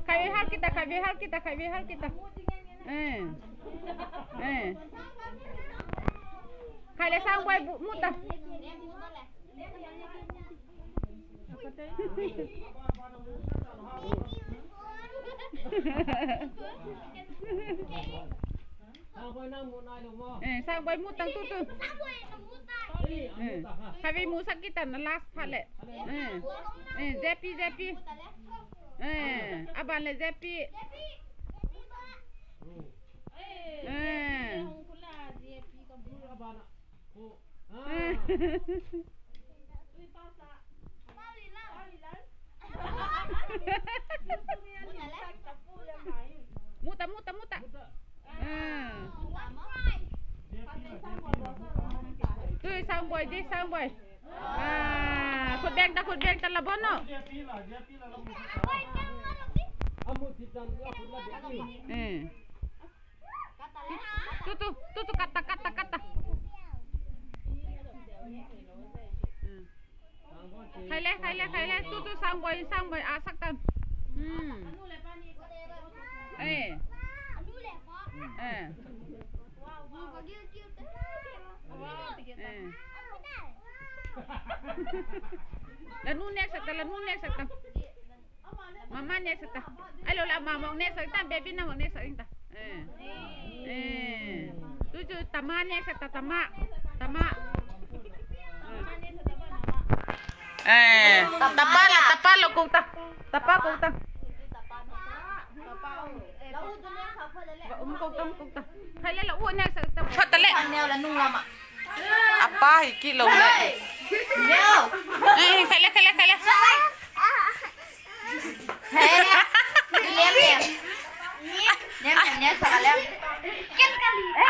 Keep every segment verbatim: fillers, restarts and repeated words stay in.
Khai ve hal kita, khai ve hal kita, khai ve hal kita. Eh. Eh. Khai le Sangboi bu-, mu ta. Eh, Sangboi mu tang tu tu. Eh. Khai ve mu sak kita na last phat le. Eh. Eh, Jepi, Jepi. Eh, aban le Jepi. Eh. Eh. Mu ta, mu ta, mu ta. Ah. Tu Sangboi, di Sangboi. Ah, khut beng ta, khut beng ta la bono. Eh. Tu, tu, tu, tu, kata, kata, kata. Hmm. Khai le, khai le, khai le. Tu, tu, Sangboi, Sangboi, a sak tan. Hmm. Eh. Eh. Eh. La nu nek sak ta, la nu nek sak ta. Mama nek sak ta. Ai lo la mama nek sak ta, baby na nek sak ta. Eh. Eh. Tu tu tama nek sak ta, tama. Tama. Eh. Tapa la, tapa lo kong ta. Tapa kong ta. Um kong ta, um kong ta. Khai le la u nek sak ta. Phat ta le. Apa hi kilo le. Eh, khai le, khai le, khai le.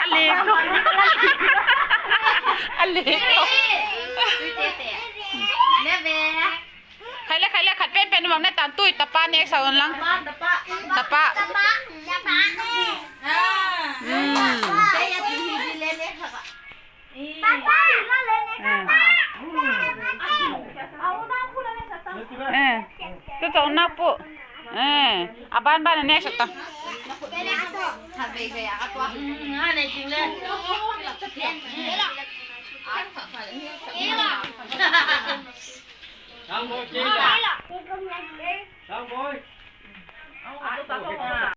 Ale ko. Ale ko. Khai le, khai le, khat pen pen vang ne tan tui tapa nek sa un lang. Tapa. Tapa. Hmm. Eh. Tu tu na pu. Eh. Aban ban ne sa ta. Sangboi. Sangboi.